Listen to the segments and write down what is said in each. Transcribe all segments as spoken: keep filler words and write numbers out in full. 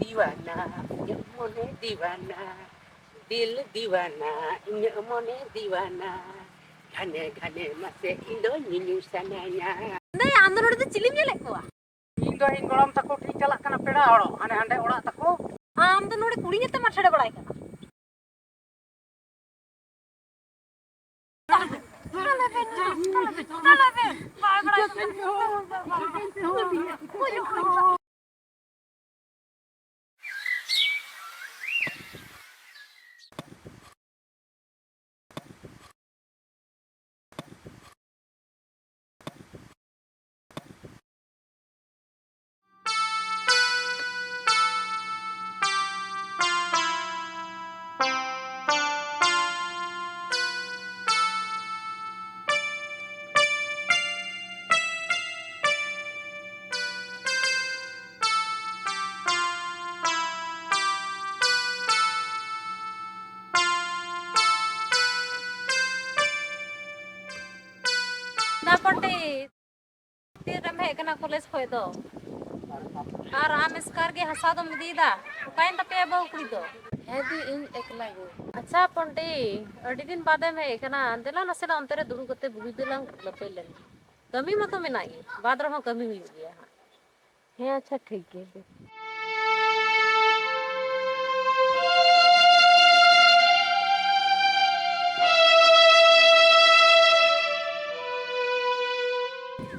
ᱫᱤᱣᱟᱱᱟ, ᱤᱧᱟᱹᱜ ᱢᱚᱱᱮ ᱫᱤᱣᱟᱱᱟ, ᱫᱤᱞ ᱫᱤᱣᱟᱱᱟ, ᱤᱧᱟᱹᱜ ᱢᱚᱱᱮ ᱫᱤᱣᱟᱱᱟ, ᱜᱷᱟᱱᱮ ᱜᱷᱟᱱᱮ ᱢᱟᱥᱮ ᱤᱧ ᱫᱚ ᱧᱩᱧᱩ ᱥᱟᱱᱟᱧᱟ᱾ ᱫᱟᱹᱭ, ᱟᱢ ᱫᱚ ᱱᱚᱰᱮ ᱫᱚ ᱪᱤᱞᱤᱢ ᱧᱮᱞᱮᱫ ᱠᱚᱣᱟ? ᱤᱧ ᱫᱚ ᱤᱧ ᱜᱚᱲᱚᱢ ᱛᱟᱠᱚ ᱴᱷᱮᱱ ᱪᱟᱞᱟᱜ ᱠᱟᱱᱟ ᱯᱮᱲᱟ ᱦᱚᱲᱚᱜ, ᱦᱟᱱᱮ ᱦᱟᱸᱰᱮ ᱚᱲᱟᱜ ᱛᱟᱠᱚ᱾ ᱟᱢ ᱫᱚ ᱱᱚᱰᱮ ᱠᱩᱲᱤ ᱧᱮᱞ ᱛᱮᱢ ᱟᱴᱷᱮᱲᱮ ᱵᱟᱲᱟᱭ ᱠᱟᱱᱟ᱾ ᱫᱟ ᱯᱚᱱᱰᱤᱛ, ᱛᱤᱨᱮᱢ ᱦᱮᱡ ᱠᱟᱱᱟ ᱠᱚᱞᱮᱡᱽ ᱠᱷᱚᱡ ᱫᱚ? ᱟᱨ ᱟᱢ ᱮᱥᱠᱟᱨ ᱜᱮ ᱦᱟᱥᱟ ᱫᱚᱢ ᱤᱫᱤᱭᱮᱫᱟ? ᱚᱠᱟᱭᱮᱱ ᱛᱟᱯᱮᱭᱟ ᱵᱟᱹᱦᱩ ᱠᱩᱲᱤ ᱫᱚ? ᱦᱮᱸ ᱫᱤ, ᱤᱧ ᱮᱠᱞᱟ ᱜᱮ᱾ ᱟᱪᱪᱷᱟ ᱯᱚᱱᱰᱤᱛ, ᱟᱹᱰᱤ ᱫᱤᱱ ᱵᱟᱫᱮᱢ ᱦᱮᱡ ᱠᱟᱱᱟ, ᱫᱮᱞᱟ ᱱᱟᱥᱮᱱᱟᱜ ᱚᱱᱛᱮ ᱨᱮ ᱫᱩᱲᱩᱵ ᱠᱟᱛᱮ ᱵᱩᱜᱤ ᱫᱮᱞᱟᱝ ᱞᱟᱹᱯᱟᱹᱭ ᱞᱮᱱ᱾ ᱠᱟᱹᱢᱤ ᱢᱟᱛᱚ ᱢᱮᱱᱟᱜ ᱜᱮ, ᱵᱟᱫᱽ ᱨᱮᱦᱚᱸ ᱠᱟᱹᱢᱤ ᱦᱩᱭᱩᱜ ᱜᱮᱭᱟ ᱦᱟᱸᱜ᱾ ᱦᱮᱸ, ᱟᱪᱪᱷᱟ, ᱴᱷᱤᱠ ᱜᱮᱭᱟ ᱫᱤ᱾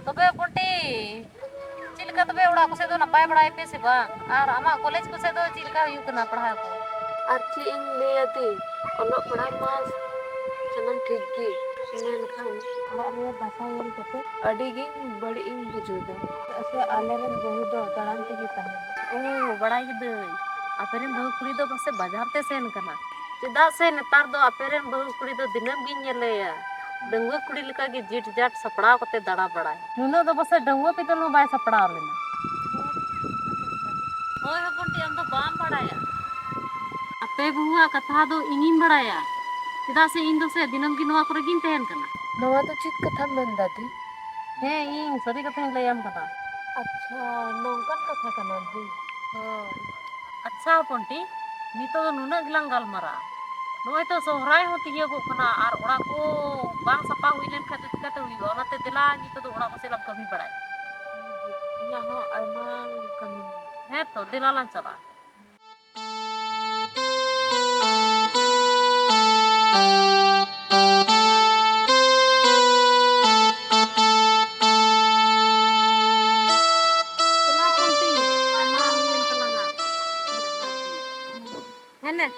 ᱛᱚᱵᱮ ᱯᱚᱱᱰᱤᱛ, ᱪᱮᱫ ᱞᱮᱠᱟ ᱛᱚᱵᱮ ᱚᱲᱟᱜ ᱠᱚᱥᱮᱫ ᱫᱚ ᱱᱟᱯᱟᱭ ᱵᱟᱲᱟᱭ ᱯᱮ ᱥᱮ ᱵᱟᱝ? ᱟᱨ ᱟᱢᱟᱜ ᱠᱚᱞᱮᱡᱽ ᱠᱚᱥᱮᱫ ᱫᱚ ᱪᱮᱫ ᱞᱮᱠᱟ ᱦᱩᱭᱩᱜ ᱠᱟᱱᱟ ᱯᱟᱲᱦᱟᱣ ᱠᱚ? ᱟᱨ ᱪᱮᱫ ᱤᱧ ᱞᱟᱹᱭᱟ ᱫᱤ, ᱚᱞᱚᱜ ᱯᱟᱲᱦᱟᱜ ᱢᱟ ᱥᱟᱱᱟᱢ ᱴᱷᱤᱠ ᱜᱮ, ᱢᱮᱱᱠᱷᱟᱱ ᱚᱲᱟᱜ ᱨᱮ ᱵᱟᱥᱟ ᱧᱮᱞ ᱠᱟᱛᱮ ᱟᱹᱰᱤ ᱜᱤᱧ ᱵᱟᱹᱲᱤᱡ ᱤᱧ ᱵᱩᱡᱷᱟᱹᱣ ᱮᱫᱟ᱾ ᱪᱮᱫᱟᱜ ᱥᱮ ᱟᱞᱮᱨᱮᱱ ᱵᱟᱹᱦᱩ ᱫᱚ ᱫᱟᱬᱟᱱ ᱛᱮᱜᱮ ᱛᱟᱦᱮᱱᱟ᱾ ᱳ, ᱵᱟᱲᱟᱭ ᱠᱤᱫᱟᱹᱧ, ᱟᱯᱮᱨᱮᱱ ᱵᱟᱹᱦᱩ ᱠᱩᱲᱤ ᱫᱚ ᱯᱟᱥᱮ ᱵᱟᱡᱟᱨ ᱛᱮ ᱥᱮᱱ ᱠᱟᱱᱟ᱾ ᱪᱮᱫᱟᱜ ᱥᱮ ᱱᱮᱛᱟᱨ ᱫᱚ ᱟᱯᱮᱨᱮᱱ ᱵᱟᱹᱦᱩ ᱠᱩᱲᱤ ᱫᱚ ᱫᱤᱱᱟᱹᱢ ᱜᱤᱧ ᱧᱮᱞᱮᱭᱟ, ᱰᱟᱺᱜᱩᱣᱟᱹ ᱠᱩᱲᱤ ᱞᱮᱠᱟᱜᱮ ᱡᱤᱴ ᱡᱟᱴ ᱥᱟᱯᱲᱟᱣ ᱠᱟᱛᱮ ᱫᱟᱬᱟ ᱵᱟᱲᱟᱭ᱾ ᱱᱩᱱᱟᱹᱜ ᱫᱚ ᱯᱟᱥᱮ ᱰᱟᱺᱜᱩᱣᱟᱹ ᱵᱤᱫᱟᱹᱞ ᱦᱚᱸ ᱵᱟᱭ ᱥᱟᱯᱲᱟᱣ ᱞᱮᱱᱟ᱾ ᱦᱳᱭ ᱦᱚᱯᱚᱱ ᱴᱤ, ᱟᱢ ᱫᱚ ᱵᱟᱢ ᱵᱟᱲᱟᱭᱟ᱾ ᱟᱯᱮ ᱵᱟᱹᱦᱩᱣᱟᱜ ᱠᱟᱛᱷᱟ ᱫᱚ ᱤᱧᱤᱧ ᱵᱟᱲᱟᱭᱟ, ᱪᱮᱫᱟᱜ ᱥᱮ ᱤᱧ ᱫᱚ ᱥᱮ ᱫᱤᱱᱟᱹᱢ ᱜᱮ ᱱᱚᱣᱟ ᱠᱚᱨᱮ ᱜᱤᱧ ᱛᱟᱦᱮᱱ ᱠᱟᱱᱟ᱾ ᱱᱚᱣᱟ ᱫᱚ ᱪᱮᱫ ᱠᱟᱛᱷᱟᱢ ᱢᱮᱱ ᱫᱟ ᱫᱤ? ᱦᱮᱸ, ᱤᱧ ᱥᱟᱹᱨᱤ ᱠᱟᱛᱷᱟᱧ ᱞᱟᱹᱭᱟᱢ ᱠᱟᱱᱟ᱾ ᱟᱪᱪᱷᱟ, ᱱᱚᱝᱠᱟᱱ ᱠᱟᱛᱷᱟ ᱠᱟᱱᱟ ᱫᱤ? ᱦᱳᱭ᱾ ᱟᱪᱪᱷᱟ ᱦᱚᱯᱚᱱᱴᱤ, ᱱᱤᱛᱚᱜ ᱫᱚ ᱱᱩᱱᱟᱹᱜ ᱜᱮᱞᱟᱝ ᱜᱟᱞᱢᱟᱨᱟᱜᱼᱟ᱾ ᱱᱚᱜᱼᱚᱭ ᱛᱚ ᱥᱚᱦᱨᱟᱭ ᱦᱚᱸ ᱛᱤᱭᱟᱹᱜᱚᱜ ᱠᱟᱱᱟ, ᱟᱨ ᱚᱲᱟᱜ ᱠᱚ ᱵᱟᱝ ᱥᱟᱯᱟ ᱦᱩᱭ ᱞᱮᱱᱠᱷᱟᱱ ᱫᱚ ᱪᱤᱠᱟᱹᱛᱮ ᱦᱩᱭᱩᱜᱼᱟ? ᱚᱱᱟᱛᱮ ᱫᱮᱞᱟ ᱱᱤᱛᱚᱜ ᱫᱚ ᱚᱲᱟᱜ ᱠᱚᱥᱮᱫ ᱞᱟᱝ ᱠᱟᱹᱢᱤ ᱵᱟᱲᱟᱭᱟ᱾ ᱤᱧᱟᱹᱜ ᱦᱚᱸ ᱟᱭᱢᱟ ᱠᱟᱹᱢᱤ ᱢᱮᱱᱟᱜᱼᱟ᱾ ᱦᱮᱸ ᱛᱚ, ᱫᱮᱞᱟ ᱞᱟᱝ ᱪᱟᱞᱟᱜᱼᱟ᱾ ᱦᱮᱱᱮ᱾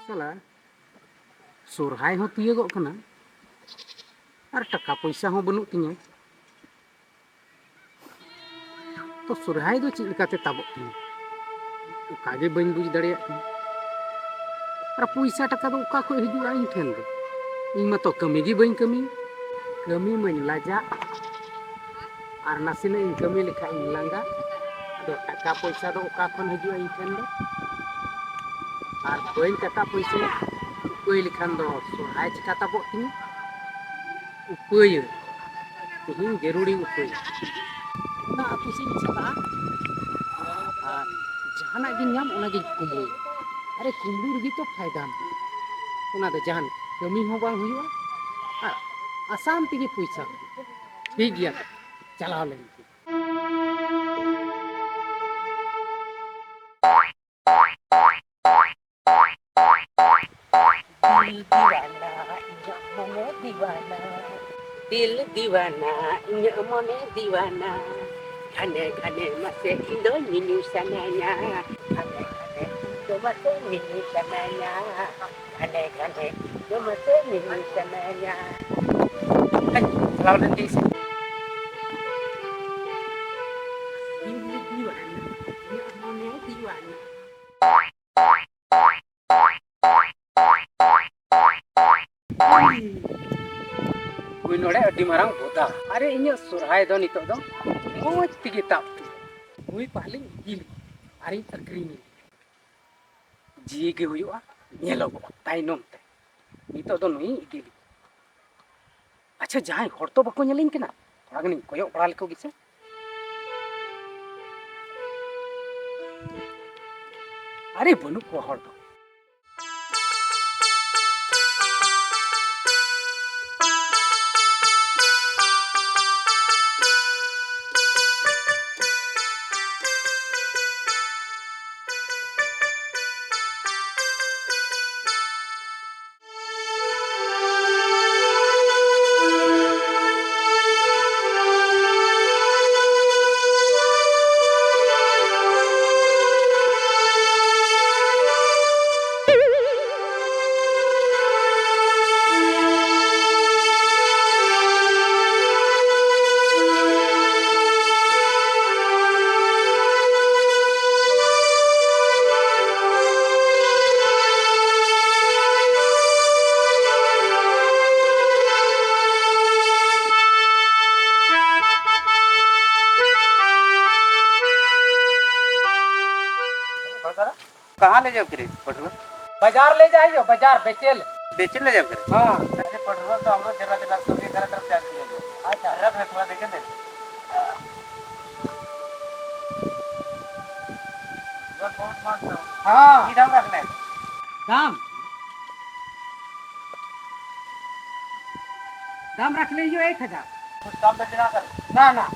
ᱥᱟᱞᱟ, ᱥᱚᱨᱦᱟᱭ ᱦᱚᱸ ᱛᱤᱭᱟᱹᱜᱚᱜ ᱠᱟᱱᱟ ᱟᱨ ᱴᱟᱠᱟ ᱯᱚᱭᱥᱟ ᱦᱚᱸ ᱵᱟᱹᱱᱩᱜ ᱛᱤᱧᱟᱹ᱾ ᱛᱚ ᱥᱚᱨᱦᱟᱭ ᱫᱚ ᱪᱮᱫ ᱞᱮᱠᱟᱛᱮ ᱛᱟᱵᱚᱜ ᱛᱤᱧᱟᱹ, ᱚᱠᱟ ᱜᱮ ᱵᱟᱹᱧ ᱵᱩᱡᱽ ᱫᱟᱲᱮᱭᱟᱜ ᱠᱟᱱᱟ᱾ ᱟᱨ ᱯᱚᱭᱥᱟ ᱴᱟᱠᱟ ᱫᱚ ᱚᱠᱟ ᱠᱷᱚᱱ ᱦᱤᱡᱩᱜᱼᱟ ᱤᱧ ᱴᱷᱮᱱ ᱫᱚ? ᱤᱧ ᱢᱟᱛᱚ ᱠᱟᱹᱢᱤ ᱜᱮ ᱵᱟᱹᱧ ᱠᱟᱹᱢᱤ, ᱠᱟᱹᱢᱤ ᱢᱟᱧ ᱞᱟᱡᱟᱜ᱾ ᱟᱨ ᱱᱟᱥᱮᱱᱟᱜ ᱤᱧ ᱠᱟᱹᱢᱤ ᱞᱮᱠᱷᱟᱡ ᱤᱧ ᱞᱟᱸᱜᱟ᱾ ᱟᱫᱚ ᱴᱟᱠᱟ ᱯᱚᱭᱥᱟ ᱫᱚ ᱚᱠᱟ ᱠᱷᱚᱱ ᱦᱤᱡᱩᱜᱼᱟ ᱤᱧ ᱴᱷᱮᱱ ᱫᱚ? ᱟᱨ ᱵᱟᱹᱧ ᱴᱟᱠᱟ ᱯᱚᱭᱥᱟ ᱩᱯᱟᱹᱭ ᱞᱮᱠᱷᱟᱱ ᱫᱚ ᱥᱚᱨᱦᱟᱭ ᱪᱤᱠᱟ ᱛᱟᱵᱚᱜ ᱛᱤᱧᱟᱹ? ᱩᱯᱟᱹᱭᱟᱹᱧ, ᱛᱮᱦᱮᱧ ᱡᱟᱹᱨᱩᱲᱤᱧ ᱩᱯᱟᱹᱭᱟ᱾ ᱚᱱᱟ ᱟᱹᱛᱩ ᱥᱮᱫ ᱤᱧ ᱪᱟᱞᱟᱜᱼᱟ ᱟᱨ ᱡᱟᱦᱟᱱᱟᱜ ᱜᱤᱧ ᱧᱟᱢ, ᱚᱱᱟᱜᱤᱧ ᱠᱩᱢᱵᱽᱲᱩᱭᱟ᱾ ᱟᱨᱮ, ᱠᱩᱢᱵᱽᱲᱩ ᱨᱮᱜᱮ ᱛᱚ ᱯᱷᱟᱭᱫᱟ ᱢᱮᱱᱟᱜᱼᱟ᱾ ᱚᱱᱟ ᱫᱚ ᱡᱟᱦᱟᱱ ᱠᱟᱹᱢᱤ ᱦᱚᱸ ᱵᱟᱝ ᱦᱩᱭᱩᱜᱼᱟ ᱟᱨ ᱟᱥᱟᱱ ᱛᱮᱜᱮ ᱯᱚᱭᱥᱟ ᱦᱩᱭᱩᱜᱼᱟ᱾ ᱴᱷᱤᱠ ᱜᱮᱭᱟ, ᱪᱟᱞᱟᱣ ᱞᱮᱱ ᱜᱮ᱾ ᱫᱤᱞ ᱫᱤᱣᱟᱱᱟ, ᱤᱧᱟᱹᱜ ᱢᱚᱱᱮ ᱫᱤᱣᱟᱱᱟ᱾ ᱫᱤᱞ ᱫᱤᱣᱟᱱᱟ, ᱤᱧᱟᱹᱜ ᱢᱚᱱᱮ ᱫᱤᱣᱟᱱᱟ᱾ ᱜᱷᱟᱱᱮ ᱜᱷᱟᱱᱮ ᱢᱟᱥᱮ ᱤᱧ ᱫᱚ ᱧᱩᱧᱩ ᱥᱟᱱᱟᱧᱟ᱾ ᱜᱷᱟᱱᱮ ᱜᱷᱟᱱᱮ ᱤᱧ ᱫᱚ ᱡᱚᱢᱟᱜ ᱛᱮ ᱢᱤᱢᱤ ᱥᱟᱱᱟᱧᱟ, ᱜᱷᱟᱱᱮ ᱜᱷᱟᱱᱮ ᱡᱚᱢᱟᱜ ᱛᱮ ᱢᱤᱢᱤ ᱥᱟᱱᱟᱧᱟ᱾ ᱪᱟᱞᱟᱣ ᱞᱮᱱ ᱜᱤᱧ ᱥᱮ᱾ ᱤᱧ ᱫᱚ ᱫᱤᱣᱟᱱᱟ, ᱤᱧᱟᱹᱜ ᱢᱚᱱᱮ ᱫᱤᱣᱟᱱᱟ᱾ ᱦᱩᱭ ᱱᱚᱰᱮ ᱟᱹᱰᱤ ᱢᱟᱨᱟᱝ ᱵᱚᱫᱟ᱾ ᱟᱨᱮ, ᱤᱧᱟᱹᱜ ᱥᱚᱨᱦᱟᱭ ᱫᱚ ᱱᱤᱛᱚᱜ ᱫᱚ ᱢᱚᱡᱽ ᱛᱮᱜᱮ ᱛᱟᱵ ᱦᱚᱪᱚ᱾ ᱱᱩᱭ ᱯᱟᱦᱞᱮᱧ ᱤᱫᱤ ᱞᱮᱭᱟ ᱟᱨᱤᱧ ᱟᱹᱠᱷᱨᱤᱧ ᱞᱮᱭᱟ᱾ ᱡᱤᱣᱤ ᱜᱮ ᱦᱩᱭᱩᱜᱼᱟ, ᱧᱮᱞᱚᱜᱚᱜᱼᱟ ᱛᱟᱭᱱᱚᱢ ᱛᱮ᱾ ᱱᱤᱛᱚᱜ ᱫᱚ ᱱᱩᱭᱤᱧ ᱤᱫᱤ ᱞᱮᱭᱟ᱾ ᱟᱪᱪᱷᱟ, ᱡᱟᱦᱟᱸᱭ ᱦᱚᱲ ᱛᱚ ᱵᱟᱠᱚ ᱧᱮᱞᱤᱧ ᱠᱟᱱᱟ, ᱛᱷᱚᱲᱟ ᱜᱟᱱᱤᱧ ᱠᱚᱭᱚᱜ ᱵᱟᱲᱟ ᱞᱮᱠᱚ ᱜᱮᱥᱮ᱾ ᱟᱨᱮ, ᱵᱟᱹᱱᱩᱜ ᱠᱚᱣᱟ ᱦᱚᱲ ᱫᱚ᱾ कहाँ ले जाओ फिर पटुआ? बाजार ले जाइयो, बाजार बेचे ले। बेचे ले जाओ फिर? हाँ। अरे पटुआ तो हम लोग जरा जरा सौ के तरह तरफ से आती है। अच्छा। रख रख, थोड़ा देखे दे। हाँ। ये दाम रखना है। दाम? दाम रख लीजिए एक हजार। कुछ कम बेच ना कर। ना, ना।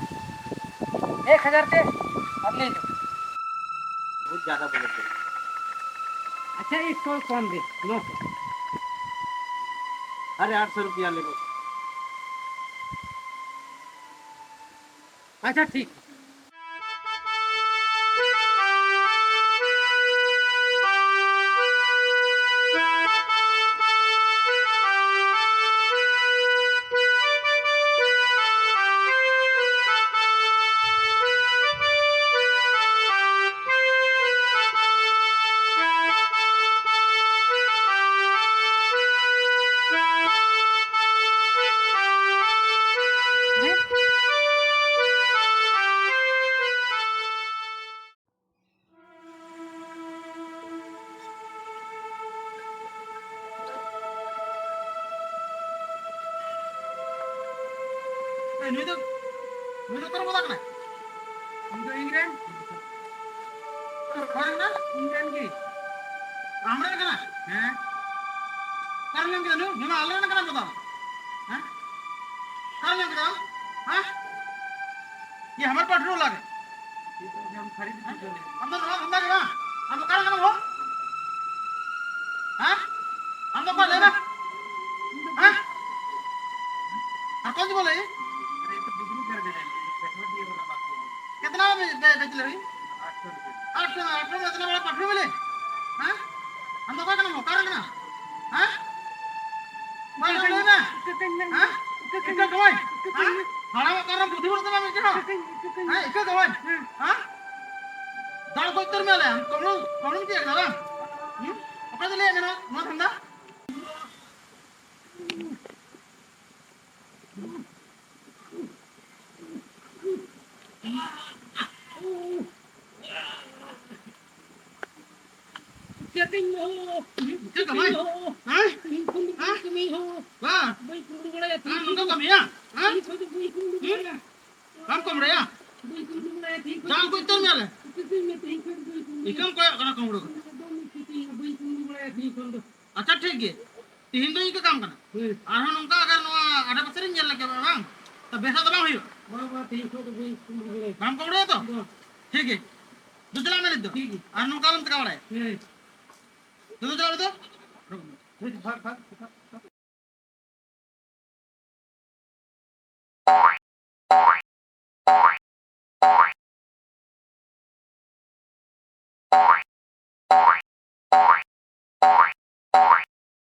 एक हजार के, अब ले लो। बहुत ज्यादा बोले थे। अच्छा, एक सौ कम दे, नौ सौ। अरे, आठ सौ रुपया ले लो। अच्छा, ठीक। ᱮ, ᱱᱩᱭ ᱫᱚ, ᱱᱩᱭ ᱫᱚ ᱚᱠᱟᱨᱮ ᱵᱚᱞᱚ ᱠᱟᱱᱟᱭ? ᱩᱱᱤ ᱫᱚ ᱤᱧ ᱨᱮᱱ᱾ ᱚᱠᱟᱨᱮ ᱢᱮᱱᱟᱭ? ᱤᱧ ᱨᱮᱱ ᱜᱮ᱾ ᱟᱢ ᱨᱮᱱ ᱠᱟᱱᱟᱭ? ᱦᱮᱸ᱾ ᱚᱠᱟᱨᱮ ᱧᱟᱢ ᱠᱮᱫᱟ ᱱᱩᱭ? ᱱᱩᱭ ᱢᱟ ᱟᱞᱮ ᱨᱮᱱ ᱠᱟᱱᱟᱭ ᱵᱟᱵᱟ᱾ ᱦᱮᱸ? ᱚᱠᱟᱨᱮ ᱧᱟᱢ ᱠᱮᱫᱟ? ᱦᱮᱸ? ये हमारे पास रोल आ गए। हम तो रोल हम ना, हम तो काहे ना हो? हाँ? हम तो कौन है ना? हाँ? और कौन सी बोले? कितना में बे-, बेच ले भाई? आठ सौ, आठ सौ में इतना बड़ा पटरी मिले? हाँ? हम तो कौन है ना? हाँ? ᱵᱟᱝ ᱟᱸᱡᱚᱢ ᱞᱮᱱᱟ? ᱦᱮᱸ? ᱤᱠᱟᱹ ᱠᱟᱹᱢᱟᱹᱧ? ᱦᱮᱸ? ᱦᱟᱲᱟᱢᱚᱜ ᱠᱟᱱ ᱨᱮᱦᱚᱸ ᱵᱩᱫᱷᱤ ᱵᱟᱹᱱᱩᱜ ᱛᱟᱢᱟ ᱢᱤᱫᱴᱮᱱ ᱦᱚᱸ? ᱦᱮᱸ, ᱤᱠᱟᱹ ᱠᱟᱹᱢᱟᱹᱧ? ᱦᱮᱸ? ᱫᱟᱞ ᱜᱚᱡ ᱩᱛᱟᱹᱨ ᱢᱮᱭᱟᱞᱮ᱾ ᱟᱢ ᱠᱚᱢᱲᱩ, ᱠᱚᱢᱲᱩᱢ ᱪᱮᱫ ᱠᱟᱫᱟ ᱵᱟᱝ? ᱦᱩᱸ? ᱚᱠᱚᱭ ᱫᱚ ᱞᱟᱹᱭᱟᱫ ᱢᱮ ᱱᱚᱣᱟ, ᱱᱚᱣᱟ ᱫᱷᱟᱱᱫᱟ? ᱪᱮᱫ ᱤᱧ ᱞᱟᱹᱭᱟ? ᱪᱮᱫ ᱠᱟᱹᱢᱤ? ᱦᱮᱸ? ᱛᱤᱦᱤᱧ ᱠᱷᱚᱱ ᱫᱚ ᱦᱮᱸ? ᱠᱟᱹᱢᱤ ᱦᱚᱸ ᱵᱟ᱾ ᱵᱟᱹᱧ ᱠᱩᱢᱵᱽᱲᱩ ᱵᱟᱲᱟᱭᱟ, ᱦᱮᱸ, ᱛᱤᱦᱤᱧ ᱱᱚᱝᱠᱟ ᱠᱷᱚᱱ ᱠᱟᱹᱢᱤᱭᱟ? ᱦᱮᱸ? ᱛᱤᱦᱤᱧ ᱠᱷᱚᱱ ᱫᱚ ᱵᱟᱹᱧ ᱠᱩᱢᱵᱽᱲᱩ ᱦᱩᱸ? ᱵᱟᱲᱟᱭᱟ᱾ ᱵᱟᱢ ᱠᱩᱢᱵᱽᱲᱩᱭᱟ? ᱵᱟᱹᱧ ᱠᱩᱢᱵᱽᱲᱩ ᱵᱟᱲᱟᱭᱟ, ᱛᱤᱦᱤᱧ ᱠᱷᱚᱱ ᱡᱟᱞ ᱫᱚ ᱠᱚ ᱤᱛᱟᱹᱨ ᱢᱮᱭᱟᱞᱮ᱾ ᱤᱠᱟᱹᱢ ᱠᱚᱭᱚᱜ ᱠᱟᱱᱟ ᱠᱩᱢᱵᱽᱲᱩ ᱠᱟᱛᱮ᱾ ᱮᱠᱫᱚᱢ ᱤᱠᱟᱹ ᱛᱤᱦᱤᱧ ᱫᱚ ᱵᱟᱹᱧ ᱠᱩᱢᱵᱽᱲᱩ ᱵᱟᱲᱟᱭᱟ, ᱛᱤᱦᱤᱧ ᱠᱷᱚᱱ ᱫᱚ᱾ ᱟᱪᱪᱷᱟ, ᱴᱷᱤᱠ ᱜᱮ, ᱛᱤᱦᱤᱧ ᱫᱚ ᱤᱧ ᱠᱚ ᱠᱟᱢ ᱠᱟᱱᱟ᱾ ᱦᱩᱸ᱾ ᱟᱨᱦᱚᱸ ᱱᱚᱝᱠᱟ ᱟᱜᱟᱨ ᱱᱚᱣᱟ ᱟᱰᱮ ᱯᱟᱥᱮ ᱨᱤᱧ ᱧᱮᱞ ᱞᱮᱜᱮ ᱵᱟᱝ, ᱛᱚ ᱵᱮᱥᱟ ᱫᱚ ᱵᱟᱝ ᱦᱩᱭᱩᱜᱼᱟ᱾ ᱵᱟᱝ, ᱵᱟᱝ, ᱛᱤᱦᱤᱧ ᱠᱷᱚᱱ ᱫᱚ ᱵᱟᱹᱧ ᱠᱩᱢᱵᱽᱲᱩ ᱵᱟᱲᱟᱭᱟ᱾ ᱵᱟᱢ ᱠᱩᱢᱵᱽᱲᱩᱭᱟ ᱛᱚ? ᱵᱟᱝ᱾ ᱴᱷᱤᱠ ᱜᱮ, ᱫᱩ ᱪᱟᱞᱟᱜ ᱢᱮ ᱱᱤᱛ ᱫᱚ᱾ ᱴᱷᱤᱠ ᱜᱮ᱾ ᱟᱨ ᱱᱚᱝᱠᱟ ᱟᱞᱚᱢ ᱪᱤᱠᱟ ᱵᱟᱲᱟᱭᱟ᱾ ᱦᱮᱸ᱾ ᱫᱩ ᱪᱟᱞᱟᱜ ᱢᱮ ᱛᱚ᱾ ᱦᱮᱸ, ᱵᱷᱟᱜ, ᱵᱷᱟᱜ, ᱵᱷᱟᱜ᱾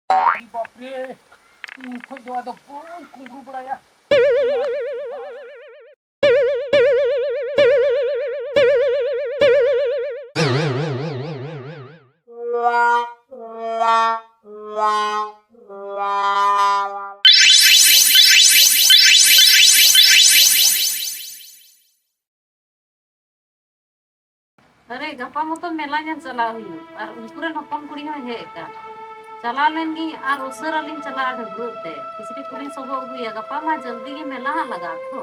ᱟᱹᱰᱤ ᱵᱟᱯᱨᱮ, ᱤᱧ ᱠᱷᱚᱡ ᱫᱚ ᱟᱫᱚ ᱵᱟᱹᱧ ᱠᱩᱢᱵᱽᱲᱩ ᱵᱟᱲᱟᱭᱟ᱾ ᱟᱨᱮ, ᱜᱟᱯᱟ ᱢᱚᱛᱚ ᱢᱮᱞᱟ ᱧᱮᱞ ᱪᱟᱞᱟᱜ ᱦᱩᱭᱩᱜ, ᱟᱨ ᱩᱱᱠᱩ ᱨᱮᱱ ᱦᱚᱯᱚᱱ ᱠᱩᱲᱤ ᱦᱚᱸᱭ ᱦᱮᱡ ᱟᱠᱟᱱ᱾ ᱪᱟᱞᱟᱣ ᱞᱮᱱ ᱜᱤᱧ ᱟᱨ ᱩᱥᱟᱹᱨᱟ ᱞᱤᱧ ᱪᱟᱞᱟᱜᱼᱟ ᱰᱟᱹᱵᱽᱨᱟᱹᱜ ᱛᱮ᱾ ᱠᱤᱪᱨᱤᱡ ᱠᱚᱞᱤᱧ ᱥᱚᱵᱚᱜ ᱟᱹᱜᱩᱭᱟ, ᱜᱟᱯᱟ ᱢᱟ ᱡᱚᱞᱫᱤ ᱜᱮ ᱢᱮᱞᱟ ᱦᱟᱸᱜ ᱞᱟᱜᱟᱜᱼᱟ ᱛᱚ᱾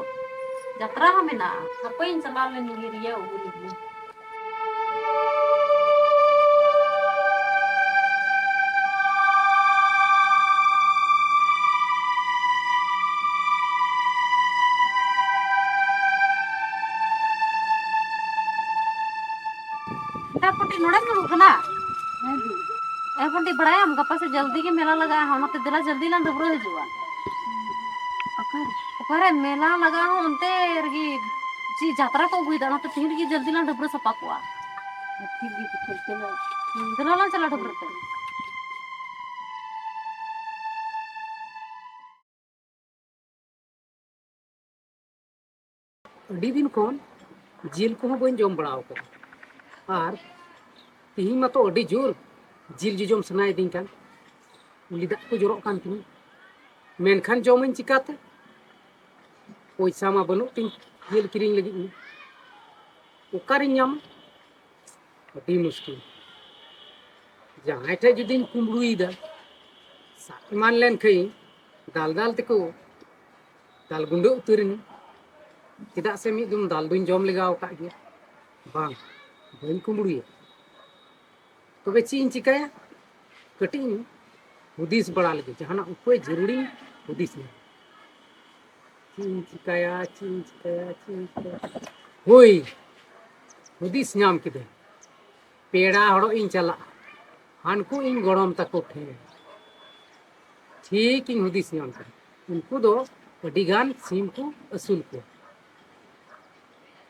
ᱡᱟᱛᱨᱟ ᱦᱚᱸ ᱢᱮᱱᱟᱜᱼᱟ, ᱦᱟᱯᱮᱧ ᱪᱟᱞᱟᱣ ᱞᱮᱱ ᱜᱮ ᱨᱤᱭᱟᱹᱣ ᱟᱹᱜᱩ ᱞᱮᱜᱮ᱾ ᱦᱮᱸ ᱯᱩᱴᱤ, ᱱᱚᱰᱮᱢ ᱫᱩᱲᱩᱵ ᱠᱟᱱᱟ? ᱦᱮᱸ ᱫᱤ᱾ ᱮ ᱯᱩᱴᱤ, ᱵᱟᱲᱟᱭᱟᱢ ᱜᱟᱯᱟ ᱥᱮ ᱡᱚᱞᱫᱤ ᱜᱮ ᱢᱮᱞᱟ ᱞᱟᱜᱟᱜᱼᱟ, ᱚᱱᱟᱛᱮ ᱫᱮᱞᱟ ᱡᱚᱞᱫᱤ ᱞᱟᱝ ᱰᱟᱹᱵᱽᱨᱟᱹ ᱦᱤᱡᱩᱜᱼᱟ᱾ ᱚᱠᱟᱨᱮ? ᱚᱠᱟᱨᱮ ᱢᱮᱞᱟ ᱞᱟᱜᱟᱜᱼᱟ, ᱚᱱᱛᱮ ᱨᱮᱜᱮ ᱪᱮᱫ ᱡᱟᱛᱨᱟ ᱠᱚ ᱟᱹᱜᱩᱭᱮᱫᱟ, ᱚᱱᱟᱛᱮ ᱛᱮᱦᱮᱧ ᱨᱮᱜᱮ ᱡᱚᱞᱫᱤ ᱞᱟᱝ ᱰᱟᱹᱵᱽᱨᱟᱹ ᱥᱟᱯᱷᱟ ᱠᱚᱜᱼᱟ᱾ ᱴᱷᱤᱠ ᱜᱮ ᱴᱷᱤᱠ ᱜᱮ, ᱪᱚᱞᱚ᱾ ᱫᱮᱞᱟ ᱞᱟᱝ ᱪᱟᱞᱟᱜᱼᱟ ᱰᱟᱹᱵᱽᱨᱟᱹ ᱛᱮ᱾ ᱟᱹᱰᱤ ᱫᱤᱱ ᱠᱷᱚᱱ ᱡᱤᱞ ᱠᱚᱦᱚᱸ ᱵᱟᱹᱧ ᱡᱚᱢ ᱵᱟᱲᱟ ᱟᱠᱟᱫᱟ, ᱟᱨ ᱛᱤᱦᱤᱧ ᱢᱟᱛᱚ ᱟᱹᱰᱤ ᱡᱳᱨ ᱡᱤᱞ ᱡᱚᱡᱚᱢ ᱥᱟᱱᱟᱭᱮᱫᱤᱧ ᱠᱟᱱ, ᱩᱞᱤ ᱫᱟᱜ ᱠᱚ ᱡᱚᱨᱚᱜ ᱠᱟᱱ ᱛᱤᱧᱟᱹ, ᱢᱮᱱᱠᱷᱟᱱ ᱡᱚᱢᱟᱹᱧ ᱪᱤᱠᱟᱹᱛᱮ? ᱯᱚᱭᱥᱟ ᱢᱟ ᱵᱟᱹᱱᱩᱜ ᱛᱤᱧ ᱡᱤᱞ ᱠᱤᱨᱤᱧ ᱞᱟᱹᱜᱤᱫ ᱢᱟ᱾ ᱚᱠᱟᱨᱤᱧ ᱧᱟᱢᱟ? ᱟᱹᱰᱤ ᱢᱩᱥᱠᱤᱞ᱾ ᱡᱟᱦᱟᱸᱭ ᱴᱷᱮᱡ ᱡᱩᱫᱤᱧ ᱠᱩᱢᱵᱽᱲᱩᱭᱮᱫᱟ, ᱥᱟᱵ ᱮᱢᱟᱱ ᱞᱮᱱ ᱠᱷᱟᱹᱧ, ᱫᱟᱞ ᱫᱟᱞ ᱛᱮᱠᱚ ᱫᱟᱞ ᱜᱩᱸᱰᱟᱹ ᱩᱛᱟᱹᱨᱤᱧᱟ᱾ ᱪᱮᱫᱟᱜ ᱥᱮ ᱢᱤᱫ ᱫᱚᱢ ᱫᱟᱞ ᱫᱩᱧ ᱡᱚᱢ ᱞᱮᱜᱟᱣ ᱟᱠᱟᱫ ᱜᱮᱭᱟ᱾ ᱵᱟᱝ, ᱵᱟᱹᱧ ᱠᱩᱢᱵᱽᱲᱩᱭᱟ᱾ ᱛᱚᱵᱮ ᱪᱮᱫ ᱤᱧ ᱪᱤᱠᱟᱹᱭᱟ? ᱠᱟᱹᱴᱤᱡ ᱤᱧ ᱦᱩᱫᱤᱥ ᱵᱟᱲᱟ ᱞᱮᱜᱮ, ᱡᱟᱦᱟᱱᱟᱜ ᱩᱯᱟᱹᱭ ᱡᱟᱹᱨᱩᱲᱤᱧ ᱦᱩᱫᱤᱥ ᱧᱟᱢᱟ᱾ ᱪᱮᱫ ᱤᱧ ᱪᱤᱠᱟᱹᱭᱟ, ᱪᱮᱫ ᱤᱧ ᱪᱤᱠᱟᱹᱭᱟ, ᱪᱮᱫ ᱤᱧ ᱪᱤᱠᱟᱹᱭᱟ? ᱦᱳᱭ, ᱦᱩᱫᱤᱥ ᱧᱟᱢ ᱠᱤᱫᱟᱹᱧ᱾ ᱯᱮᱲᱟ ᱦᱚᱲᱚᱜ ᱤᱧ ᱪᱟᱞᱟᱜᱼᱟ, ᱦᱟᱱᱠᱩ ᱤᱧ ᱜᱚᱲᱚᱢ ᱛᱟᱠᱚ ᱴᱷᱮᱱ᱾ ᱴᱷᱤᱠ ᱤᱧ ᱦᱩᱫᱤᱥ ᱧᱟᱢ ᱠᱮᱫᱟ, ᱩᱱᱠᱩ ᱫᱚ ᱟᱹᱰᱤ ᱜᱟᱱ ᱥᱤᱢ ᱠᱚ ᱟᱹᱥᱩᱞ ᱠᱚᱣᱟ᱾